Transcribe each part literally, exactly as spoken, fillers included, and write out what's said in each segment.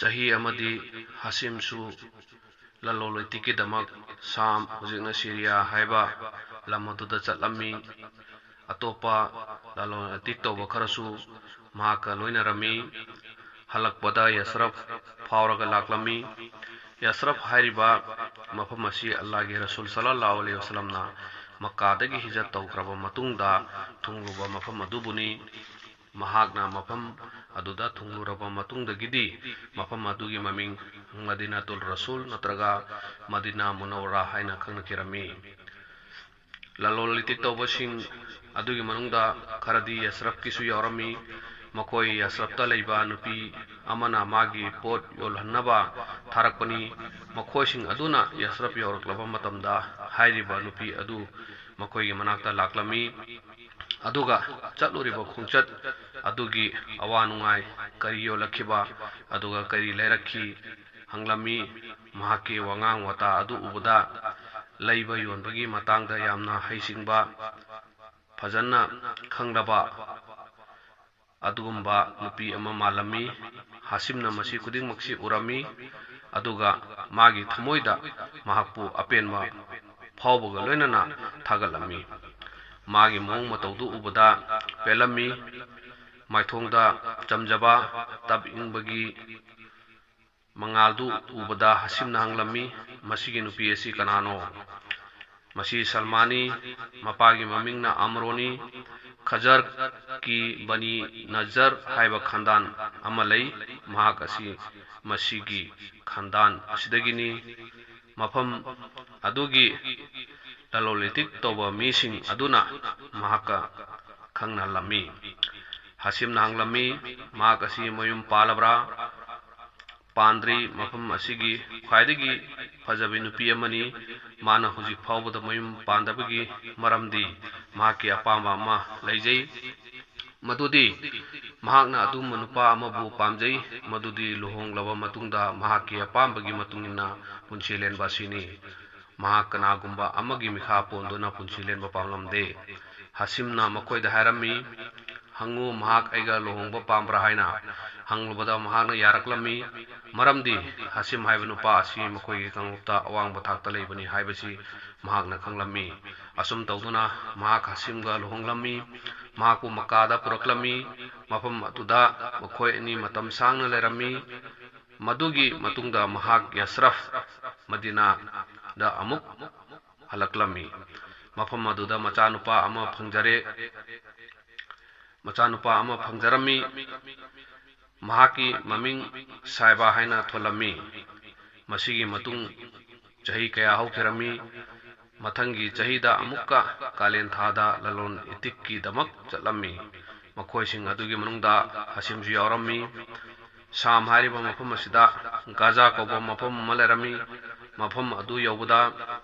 ꯆꯍꯤ ꯑꯃꯗꯤ ꯍꯥꯁꯤꯝꯁꯨ ꯂꯂꯣꯟ ꯏꯇꯤꯛꯀꯤꯗꯃꯛ ꯁꯥꯝ, ꯍꯧꯖꯤꯛꯅ ꯁꯤꯔꯤꯌꯥ ꯍꯥꯏꯕ ꯂꯝ ꯑꯗꯨꯗ ꯆꯠꯂꯝꯃꯤ꯫ ꯑꯇꯣꯞꯄ ꯂꯂꯣꯟ ꯏꯇꯤꯛ ꯇꯧꯕ ꯈꯔꯁꯨ ꯃꯍꯥꯛꯀ ꯂꯣꯏꯅꯔꯝꯃꯤ꯫ ꯍꯜꯂꯛꯄꯗ ꯌꯁꯔꯐ ꯐꯥꯎꯔꯒ ꯂꯥꯛꯂꯝꯃꯤ꯫ ꯌꯁꯔꯐ ꯍꯥꯏꯔꯤꯕ ꯃꯐꯝ ꯑꯁꯤ ꯑꯜꯂꯥꯍꯒꯤ ꯔꯁꯨꯜ ꯁꯜꯂꯜꯂꯥꯍꯨ ꯑꯂꯩꯍꯤ ꯋꯁꯜꯂꯝꯅ ꯃꯛꯀꯥꯗꯒꯤ ꯍꯤꯖꯔꯠ ꯇꯧꯈ꯭ꯔꯕ ꯃꯇꯨꯡꯗ ꯊꯨꯡꯂꯨꯕ ꯃꯐꯝ ꯑꯗꯨꯕꯨꯅꯤ꯫ ꯃꯍꯥꯛꯅ ꯃꯐꯝ ꯑꯗꯨꯗ ꯊꯨꯡꯂꯨꯔꯕ ꯃꯇꯨꯡꯗꯒꯤꯗꯤ ꯃꯐꯝ ꯑꯗꯨꯒꯤ ꯃꯃꯤꯡ ꯃꯗꯤꯅꯥꯇꯨꯜ ꯔꯁꯨꯜ ꯅꯠꯇ꯭ꯔꯒ ꯃꯗꯤꯅꯥ ꯃꯨꯅꯧꯔꯥ ꯍꯥꯏꯅ ꯈꯪꯅꯈꯤꯔꯝꯃꯤ꯫ ꯂꯂꯣꯟ ꯏꯇꯤꯛ ꯇꯧꯕꯁꯤꯡ ꯑꯗꯨꯒꯤ ꯃꯅꯨꯡꯗ ꯈꯔꯗꯤ ꯌꯁꯔꯐꯀꯤꯁꯨ ꯌꯥꯎꯔꯝꯃꯤ꯫ ꯃꯈꯣꯏ ꯌꯁꯔꯐꯇ ꯂꯩꯕ ꯅꯨꯄꯤ ꯑꯃꯅ ꯃꯥꯒꯤ ꯄꯣꯠ ꯌꯣꯜꯍꯟꯅꯕ ꯊꯥꯔꯛꯄꯅꯤ꯫ ꯃꯈꯣꯏꯁꯤꯡ ꯑꯗꯨꯅ ꯌꯁꯔꯐ ꯌꯧꯔꯛꯂꯕ ꯃꯇꯝꯗ ꯍꯥꯏꯔꯤꯕ ꯅꯨꯄꯤ ꯑꯗꯨ ꯃꯈꯣꯏꯒꯤ ꯃꯅꯥꯛꯇ ꯂꯥꯛꯂꯝꯃꯤ꯫ ꯑꯗꯨꯒ ꯆꯠꯂꯨꯔꯤꯕ ꯈꯣꯡꯆꯠ ꯑꯗꯨꯒꯤ ꯑꯋꯥ ꯅꯨꯡꯉꯥꯏ, ꯀꯔꯤ ꯌꯣꯜꯂꯛꯈꯤꯕ, ꯑꯗꯨꯒ ꯀꯔꯤ ꯂꯩꯔꯛꯈꯤ ꯍꯪꯂꯝꯃꯤ꯫ ꯃꯍꯥꯛꯀꯤ ꯋꯥꯉꯥꯡ ꯋꯥꯇꯥ ꯑꯗꯨ ꯎꯕꯗ ꯂꯩꯕ ꯌꯣꯟꯕꯒꯤ ꯃꯇꯥꯡꯗ ꯌꯥꯝꯅ ꯍꯩꯁꯤꯡꯕ, ꯐꯖꯅ ꯈꯪꯂꯕ ꯑꯗꯨꯒꯨꯝꯕ ꯅꯨꯄꯤ ꯑꯃ ꯃꯥꯜꯂꯝꯃꯤ꯫ ꯍꯥꯁꯤꯝꯅ ꯃꯁꯤ ꯈꯨꯗꯤꯡꯃꯛꯁꯤ ꯎꯔꯝꯃꯤ, ꯑꯗꯨꯒ ꯃꯥꯒꯤ ꯊꯃꯣꯏꯗ ꯃꯍꯥꯛꯄꯨ ꯑꯄꯦꯟꯕ ꯐꯥꯎꯕꯒ ꯂꯣꯏꯅꯅ ꯊꯥꯒꯠꯂꯝꯃꯤ꯫ ꯃꯥꯒꯤ ꯃꯑꯣꯡ ꯃꯇꯧꯗꯨ ꯎꯕꯗ ꯄꯦꯜꯂꯝꯃꯤ꯫ ꯃꯥꯏꯊꯣꯡꯗ ꯆꯝꯖꯕ, ꯇꯞ ꯏꯪꯕꯒꯤ ꯃꯉꯥꯜꯗꯨ ꯎꯕꯗ ꯍꯥꯁꯤꯝꯅ ꯍꯪꯂꯝꯃꯤ, "ꯃꯁꯤꯒꯤ ꯅꯨꯄꯤ ꯑꯁꯤ ꯀꯅꯥꯅꯣ?" "ꯃꯁꯤ ꯁꯜꯃꯥꯅꯤ, ꯃꯄꯥꯒꯤ ꯃꯃꯤꯡꯅ ꯑꯝꯔꯣꯅꯤ, ꯈꯖꯔꯀꯤ ꯕꯅꯤ ꯅꯖꯔ ꯍꯥꯏꯕ ꯈꯥꯟꯗꯥꯟ ꯑꯃ ꯂꯩ꯫ ꯃꯍꯥꯛ ꯑꯁꯤ ꯃꯁꯤꯒꯤ ꯈꯥꯟꯗꯥꯟ ꯑꯁꯤꯗꯒꯤꯅꯤ꯫" ꯃꯐꯝ ꯑꯗꯨꯒꯤ ꯂꯂꯣꯟ ꯏꯇꯤꯛ ꯇꯧꯕ ꯃꯤꯁꯤꯡ ꯑꯗꯨꯅ ꯃꯍꯥꯛꯀ ꯈꯪꯅꯍꯜꯂꯝꯃꯤ꯫ ꯍꯥꯁꯤꯝꯅ ꯍꯪꯂꯝꯃꯤ, "ꯃꯍꯥꯛ ꯑꯁꯤ ꯃꯌꯨꯝ ꯄꯥꯜꯂꯕ꯭ꯔꯥ?" "ꯄꯥꯟꯗ꯭ꯔꯤ꯫ ꯃꯐꯝ ꯑꯁꯤꯒꯤ ꯈ꯭ꯋꯥꯏꯗꯒꯤ ꯐꯖꯕꯤ ꯅꯨꯄꯤ ꯑꯃꯅꯤ꯫ ꯃꯥꯅ ꯍꯧꯖꯤꯛ ꯐꯥꯎꯕꯗ ꯃꯌꯨꯝ ꯄꯥꯟꯗꯕꯒꯤ ꯃꯔꯝꯗꯤ ꯃꯍꯥꯛꯀꯤ ꯑꯄꯥꯝꯕ ꯑꯃ ꯂꯩꯖꯩ, ꯃꯗꯨꯗꯤ ꯃꯍꯥꯛꯅ ꯑꯗꯨꯒꯨꯝꯕ ꯅꯨꯄꯥ ꯑꯃꯕꯨ ꯄꯥꯝꯖꯩ, ꯃꯗꯨꯗꯤ ꯂꯨꯍꯣꯡꯂꯕ ꯃꯇꯨꯡꯗ ꯃꯍꯥꯛꯀꯤ ꯑꯄꯥꯝꯕꯒꯤ ꯃꯇꯨꯡ ꯏꯟꯅ ꯄꯨꯟꯁꯤ ꯂꯦꯟꯕ ꯑꯁꯤꯅꯤ꯫ ꯃꯍꯥꯛ ꯀꯅꯥꯒꯨꯝꯕ ꯑꯃꯒꯤ ꯃꯤꯈꯥ ꯄꯣꯟꯗꯨꯅ ꯄꯨꯟꯁꯤ ꯂꯦꯟꯕ ꯄꯥꯝꯂꯝꯗꯦ꯫" ꯍꯥꯁꯤꯝꯅ ꯃꯈꯣꯏꯗ ꯍꯥꯏꯔꯝꯃꯤ, "ꯍꯪꯉꯨ, ꯃꯍꯥꯛ ꯑꯩꯒ ꯂꯨꯍꯣꯡꯕ ꯄꯥꯝꯕ꯭ꯔꯥ ꯍꯥꯏꯅ꯫" ꯍꯪꯂꯨꯕꯗ ꯃꯍꯥꯛꯅ ꯌꯥꯔꯛꯂꯝꯃꯤ, ꯃꯔꯝꯗꯤ ꯍꯥꯁꯤꯝ ꯍꯥꯏꯕ ꯅꯨꯄꯥ ꯑꯁꯤ ꯃꯈꯣꯏꯒꯤ ꯀꯥꯡꯂꯨꯞꯇ ꯑꯋꯥꯡꯕ ꯊꯥꯛꯇ ꯂꯩꯕꯅꯤ ꯍꯥꯏꯕꯁꯤ ꯃꯍꯥꯛꯅ ꯈꯪꯂꯝꯃꯤ꯫ ꯑꯁꯨꯝ ꯇꯧꯗꯨꯅ ꯃꯍꯥꯛ ꯍꯥꯁꯤꯝꯒ ꯂꯨꯍꯣꯡꯂꯝꯃꯤ꯫ ꯃꯍꯥꯛꯄꯨ ꯃꯛꯀꯥꯗ ꯄꯨꯔꯛꯂꯝꯃꯤ꯫ ꯃꯐꯝ ꯑꯗꯨꯗ ꯃꯈꯣꯏ ꯑꯅꯤ ꯃꯇꯝ ꯁꯥꯡꯅ ꯂꯩꯔꯝꯃꯤ꯫ ꯃꯗꯨꯒꯤ ꯃꯇꯨꯡꯗ ꯃꯍꯥꯛ ꯌꯥꯁ꯭ꯔꯐ, ꯃꯗꯤꯅꯥꯗ ꯑꯃꯨꯛ ꯍꯜꯂꯛꯂꯝꯃꯤ꯫ ꯃꯐꯝ ꯑꯗꯨꯗ ꯃꯆꯥꯅꯨꯄꯥ ꯑꯃ ꯐꯪꯖꯔꯦ꯫ ꯃꯆꯥꯅꯨꯄꯥ ꯑꯃ ꯐꯪꯖꯔꯝꯃꯤ꯫ ꯃꯍꯥꯛꯀꯤ ꯃꯃꯤꯡ ꯁꯥꯏꯕꯥ ꯍꯥꯏꯅ ꯊꯣꯜꯂꯝꯃꯤ꯫ ꯃꯁꯤꯒꯤ ꯃꯇꯨꯡ ꯆꯍꯤ ꯀꯌꯥ ꯍꯧꯈꯤꯔꯝꯃꯤ꯫ ꯃꯊꯪꯒꯤ ꯆꯍꯤꯗ ꯑꯃꯨꯛꯀ ꯀꯥꯂꯦꯟ ꯊꯥꯗ ꯂꯂꯣꯟ ꯏꯇꯤꯛꯀꯤꯗꯃꯛ ꯆꯠꯂꯝꯃꯤ꯫ ꯃꯈꯣꯏꯁꯤꯡ ꯑꯗꯨꯒꯤ ꯃꯅꯨꯡꯗ ꯍꯥꯁꯤꯝꯁꯨ ꯌꯥꯎꯔꯝꯃꯤ꯫ ꯁꯥꯝ ꯍꯥꯏꯔꯤꯕ ꯃꯐꯝ ꯑꯁꯤꯗ ꯒꯥꯖꯥ ꯀꯧꯕ ꯃꯐꯝ ꯑꯃ ꯂꯩꯔꯝꯃꯤ꯫ ꯃꯐꯝ ꯑꯗꯨ ꯌꯧꯕꯗ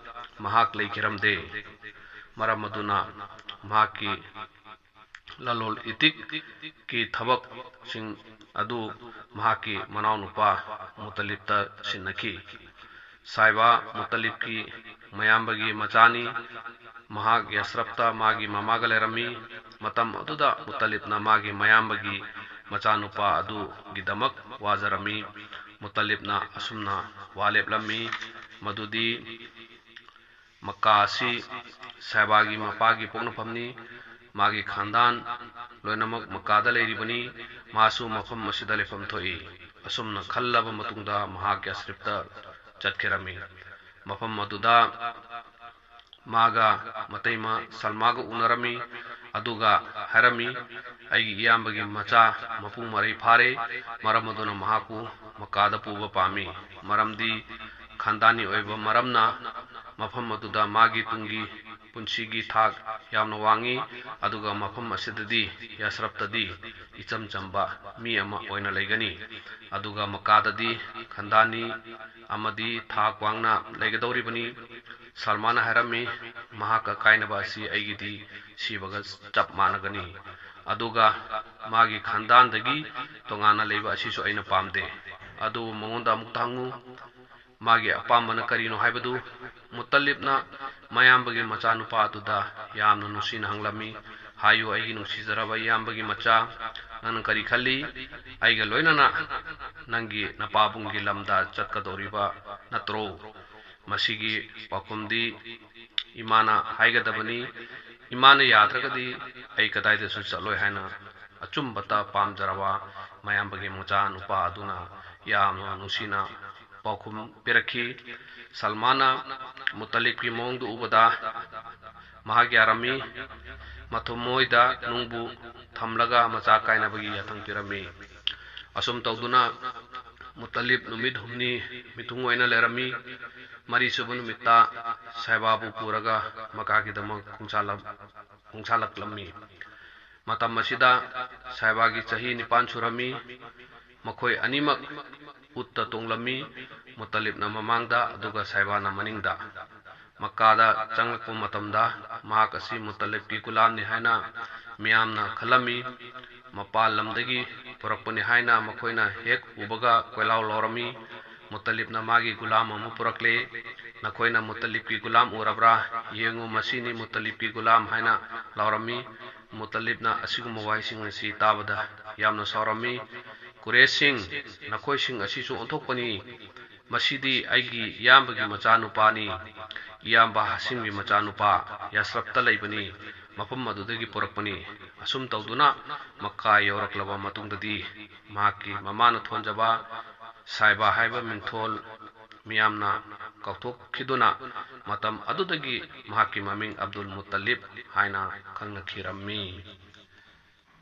ꯃꯍꯥꯛ ꯂꯩꯈꯤꯔꯝꯗꯦ꯫ ꯃꯔꯝ ꯑꯗꯨꯅ ꯃꯍꯥꯛꯀꯤ ꯂꯂꯣꯟ ꯏꯇꯤꯛꯀꯤ ꯊꯕꯛꯁꯤꯡ ꯑꯗꯨ ꯃꯍꯥꯛꯀꯤ ꯃꯅꯥꯎꯅꯨꯄꯥ ꯃꯨꯇꯂꯤꯕꯇ ꯁꯤꯟꯅꯈꯤ꯫ ꯁꯥꯏꯕꯥ ꯃꯨꯇꯂꯤꯕꯀꯤ ꯃꯌꯥꯝꯕꯒꯤ ꯃꯆꯥꯅꯤ꯫ ꯃꯍꯥꯛ ꯌꯥꯁ꯭ꯔꯐꯇ ꯃꯥꯒꯤ ꯃꯃꯥꯒ ꯂꯩꯔꯝꯃꯤ꯫ ꯃꯇꯝ ꯑꯗꯨꯗ ꯃꯨꯇꯂꯤꯕꯅ ꯃꯥꯒꯤ ꯃꯌꯥꯝꯕꯒꯤ ꯃꯆꯥꯅꯨꯄꯥ ꯑꯗꯨꯒꯤꯗꯃꯛ ꯋꯥꯖꯔꯝꯃꯤ꯫ ꯃꯨꯇꯂꯤꯕꯅ ꯑꯁꯨꯝꯅ ꯋꯥ ꯂꯦꯞꯂꯝꯃꯤ, ꯃꯗꯨꯗꯤ ꯃꯛꯀꯥ ꯑꯁꯤ ꯁꯥꯏꯕꯥꯒꯤ ꯃꯄꯥꯒꯤ ꯄꯣꯛꯅꯐꯝꯅꯤ꯫ ꯃꯥꯒꯤ ꯈꯥꯟꯗꯥꯟ ꯂꯣꯏꯅꯃꯛ ꯃꯛꯀꯥꯗ ꯂꯩꯔꯤꯕꯅꯤ꯫ ꯃꯥꯁꯨ ꯃꯐꯝ ꯑꯁꯤꯗ ꯂꯩꯐꯝ ꯊꯣꯛꯏ꯫ ꯑꯁꯨꯝꯅ ꯈꯜꯂꯕ ꯃꯇꯨꯡꯗ ꯃꯍꯥꯛ ꯌꯥꯁ꯭ꯔꯤꯕꯇ ꯆꯠꯈꯤꯔꯝꯃꯤ꯫ ꯃꯐꯝ ꯑꯗꯨꯗ ꯃꯥꯒ ꯃꯇꯩꯃ ꯁꯜꯃꯥꯒ ꯎꯅꯔꯝꯃꯤ, ꯑꯗꯨꯒ ꯍꯥꯏꯔꯝꯃꯤ, "ꯑꯩꯒꯤ ꯏꯌꯥꯝꯕꯒꯤ ꯃꯆꯥ ꯃꯄꯨꯡ ꯃꯔꯩ ꯐꯥꯔꯦ, ꯃꯔꯝ ꯑꯗꯨꯅ ꯃꯍꯥꯛꯄꯨ ꯃꯛꯀꯥꯗ ꯄꯨꯕ ꯄꯥꯝꯃꯤ, ꯃꯔꯝꯗꯤ ꯈꯥꯟꯗꯥꯅꯤ ꯑꯣꯏꯕ ꯃꯔꯝꯅ ꯃꯐꯝ ꯑꯗꯨꯗ ꯃꯥꯒꯤ ꯇꯨꯡꯒꯤ ꯄꯨꯟꯁꯤꯒꯤ ꯊꯥꯛ ꯌꯥꯝꯅ ꯋꯥꯡꯏ, ꯑꯗꯨꯒ ꯃꯐꯝ ꯑꯁꯤꯗꯗꯤ ꯌꯥꯁ꯭ꯔꯞꯇꯗꯤ ꯏꯆꯝ ꯆꯝꯕ ꯃꯤ ꯑꯃ ꯑꯣꯏꯅ ꯂꯩꯒꯅꯤ, ꯑꯗꯨꯒ ꯃꯛꯀꯥꯗꯗꯤ ꯈꯥꯟꯗꯥꯅꯤ ꯑꯃꯗꯤ ꯊꯥꯛ ꯋꯥꯡꯅ ꯂꯩꯒꯗꯧꯔꯤꯕꯅꯤ"꯫ ꯁꯜꯃꯥꯅ ꯍꯥꯏꯔꯝꯃꯤ, "ꯃꯍꯥꯛꯀ ꯀꯥꯏꯅꯕ ꯑꯁꯤ ꯑꯩꯒꯤꯗꯤ ꯁꯤꯕꯒ ꯆꯞ ꯃꯥꯟꯅꯒꯅꯤ, ꯑꯗꯨꯒ ꯃꯥꯒꯤ ꯈꯥꯟꯗꯥꯟꯗꯒꯤ ꯇꯣꯉꯥꯟꯅ ꯂꯩꯕ ꯑꯁꯤꯁꯨ ꯑꯩꯅ ꯄꯥꯝꯗꯦ꯫ ꯑꯗꯨꯕꯨ ꯃꯉꯣꯟꯗ ꯑꯃꯨꯛꯇ ꯍꯪꯉꯨ, ꯃꯥꯒꯤ ꯑꯄꯥꯝꯕꯅ ꯀꯔꯤꯅꯣ ꯍꯥꯏꯕꯗꯨ?" ꯃꯨꯠꯇꯂꯤꯕꯅ ꯃꯌꯥꯝꯕꯒꯤ ꯃꯆꯥꯅꯨꯄꯥ ꯑꯗꯨꯗ ꯌꯥꯝꯅ ꯅꯨꯡꯁꯤꯅ ꯍꯪꯂꯝꯃꯤ꯫ ꯍꯥꯏꯌꯨ, ꯑꯩꯒꯤ ꯅꯨꯡꯁꯤꯖꯔꯕ ꯏꯌꯥꯝꯕꯒꯤ ꯃꯆꯥ, ꯅꯪꯅ ꯀꯔꯤ ꯈꯜꯂꯤ? ꯑꯩꯒ ꯂꯣꯏꯅꯅ ꯅꯪꯒꯤ ꯅꯄꯥꯕꯨꯡꯒꯤ ꯂꯝꯗ ꯆꯠꯀꯗꯧꯔꯤꯕ ꯅꯠꯇ꯭ꯔꯣ?" ꯃꯁꯤꯒꯤ ꯄꯥꯎꯈꯨꯝꯗꯤ ꯏꯃꯥꯅ ꯍꯥꯏꯒꯗꯕꯅꯤ꯫ ꯏꯃꯥꯅ ꯌꯥꯗ꯭ꯔꯒꯗꯤ ꯑꯩ ꯀꯗꯥꯏꯗꯁꯨ ꯆꯠꯂꯣꯏ ꯍꯥꯏꯅ ꯑꯆꯨꯝꯕꯇ ꯄꯥꯝꯖꯔꯕ ꯃꯌꯥꯝꯕꯒꯤ ꯃꯆꯥ ꯅꯨꯄꯥ ꯑꯗꯨꯅ ꯌꯥꯝꯅ ꯅꯨꯡꯁꯤꯅ ꯄꯥꯎꯈꯨꯝ ꯄꯤꯔꯛꯈꯤ꯫ ꯁꯜꯃꯥꯟꯅ ꯃꯨꯇꯂꯤꯕꯀꯤ ꯃꯑꯣꯡꯗꯨ ꯎꯕꯗ ꯃꯍꯥꯛ ꯌꯥꯔꯝꯃꯤ꯫ ꯃꯊꯃꯣꯏꯗ ꯅꯨꯡꯕꯨ ꯊꯝꯂꯒ ꯃꯆꯥ ꯀꯥꯏꯅꯕꯒꯤ ꯌꯥꯊꯪ ꯄꯤꯔꯝꯃꯤ꯫ ꯑꯁꯨꯝ ꯇꯧꯗꯨꯅ ꯃꯨꯇꯂꯤꯕ ꯅꯨꯃꯤꯠ ꯍꯨꯝꯅꯤ ꯃꯤꯊꯨꯡ ꯑꯣꯏꯅ ꯂꯩꯔꯝꯃꯤ꯫ ꯃꯔꯤꯁꯨꯕ ꯅꯨꯃꯤꯠꯇ ꯁꯥꯏꯕꯥꯕꯨ ꯄꯨꯔꯒ ꯃꯀꯥꯒꯤꯗꯃꯛ ꯈꯣꯡꯁꯥꯂꯝ-, ꯈꯣꯡꯁꯥꯜꯂꯛꯂꯝꯃꯤ꯫ ꯃꯇꯝ ꯑꯁꯤꯗ ꯁꯥꯏꯕꯥꯒꯤ ꯆꯍꯤ ꯅꯤꯄꯥꯟ ꯁꯨꯔꯝꯃꯤ꯫ ꯃꯈꯣꯏ ꯑꯅꯤꯃꯛ ꯎꯠꯇ ꯇꯣꯡꯂꯝꯃꯤ, ꯃꯨꯇꯂꯤꯕꯅ ꯃꯃꯥꯡꯗ ꯑꯗꯨꯒ ꯁꯥꯏꯕꯥꯅ ꯃꯅꯤꯡꯗ꯫ ꯃꯛꯀꯥꯗ ꯆꯪꯂꯛꯄ ꯃꯇꯝꯗ ꯃꯍꯥꯛ ꯑꯁꯤ ꯃꯨꯇꯂꯤꯕꯀꯤ ꯒꯨꯂꯥꯝꯅꯤ ꯍꯥꯏꯅ ꯃꯤꯌꯥꯝꯅ ꯈꯜꯂꯝꯃꯤ꯫ ꯃꯄꯥꯟ ꯂꯝꯗꯒꯤ ꯄꯨꯔꯛꯄꯅꯤ ꯍꯥꯏꯅ ꯃꯈꯣꯏꯅ ꯍꯦꯛ ꯎꯕꯒ ꯀꯣꯏꯂꯥꯎ ꯂꯥꯎꯔꯝꯃꯤ꯫ ꯃꯨꯇꯂꯤꯕꯅ ꯃꯥꯒꯤ ꯒꯨꯂꯥꯝ ꯑꯃ ꯄꯨꯔꯛꯂꯦ꯫ "ꯅꯈꯣꯏꯅ ꯃꯨꯇꯂꯤꯕꯀꯤ ꯒꯨꯂꯥꯝ ꯎꯔꯕ꯭ꯔꯥ? ꯌꯦꯡꯉꯨ, ꯃꯁꯤꯅꯤ ꯃꯨꯇꯂꯤꯕꯀꯤ ꯒꯨꯂꯥꯝ" ꯍꯥꯏꯅ ꯂꯥꯎꯔꯝꯃꯤ꯫ ꯃꯨꯇꯂꯤꯕꯅ ꯑꯁꯤꯒꯨꯝꯕ ꯋꯥꯍꯩꯁꯤꯡ ꯑꯁꯤ ꯇꯥꯕꯗ ꯌꯥꯝꯅ ꯁꯥꯎꯔꯝꯃꯤ꯫ "ꯀꯨꯔꯦꯁꯁꯤꯡ, ꯅꯈꯣꯏꯁꯤꯡ ꯑꯁꯤꯁꯨ ꯑꯣꯟꯊꯣꯛꯄꯅꯤ꯫ ꯃꯁꯤꯗꯤ ꯑꯩꯒꯤ ꯏꯌꯥꯝꯕꯒꯤ ꯃꯆꯥꯅꯨꯄꯥꯅꯤ꯫ ꯏꯌꯥꯝꯕ ꯍꯥꯁꯤꯝꯒꯤ ꯃꯆꯥꯅꯨꯄꯥ ꯌꯥꯁ꯭ꯔꯕꯇ ꯂꯩꯕꯅꯤ꯫ ꯃꯐꯝ ꯑꯗꯨꯗꯒꯤ ꯄꯨꯔꯛꯄꯅꯤ꯫" ꯑꯁꯨꯝ ꯇꯧꯗꯨꯅ ꯃꯛꯀꯥ ꯌꯧꯔꯛꯂꯕ ꯃꯇꯨꯡꯗꯗꯤ ꯃꯍꯥꯛꯀꯤ ꯃꯃꯥꯅ ꯊꯣꯟꯖꯕ ꯁꯥꯏꯕꯥ ꯍꯥꯏꯕ ꯃꯤꯡꯊꯣꯜ ꯃꯤꯌꯥꯝꯅ ꯀꯥꯎꯊꯣꯛꯈꯤꯗꯨꯅ ꯃꯇꯝ ꯑꯗꯨꯗꯒꯤ ꯃꯍꯥꯛꯀꯤ ꯃꯃꯤꯡ ꯑꯕꯗꯨꯜ ꯃꯨꯠꯇꯂꯤꯕ ꯍꯥꯏꯅ ꯈꯪꯅꯈꯤꯔꯝꯃꯤ꯫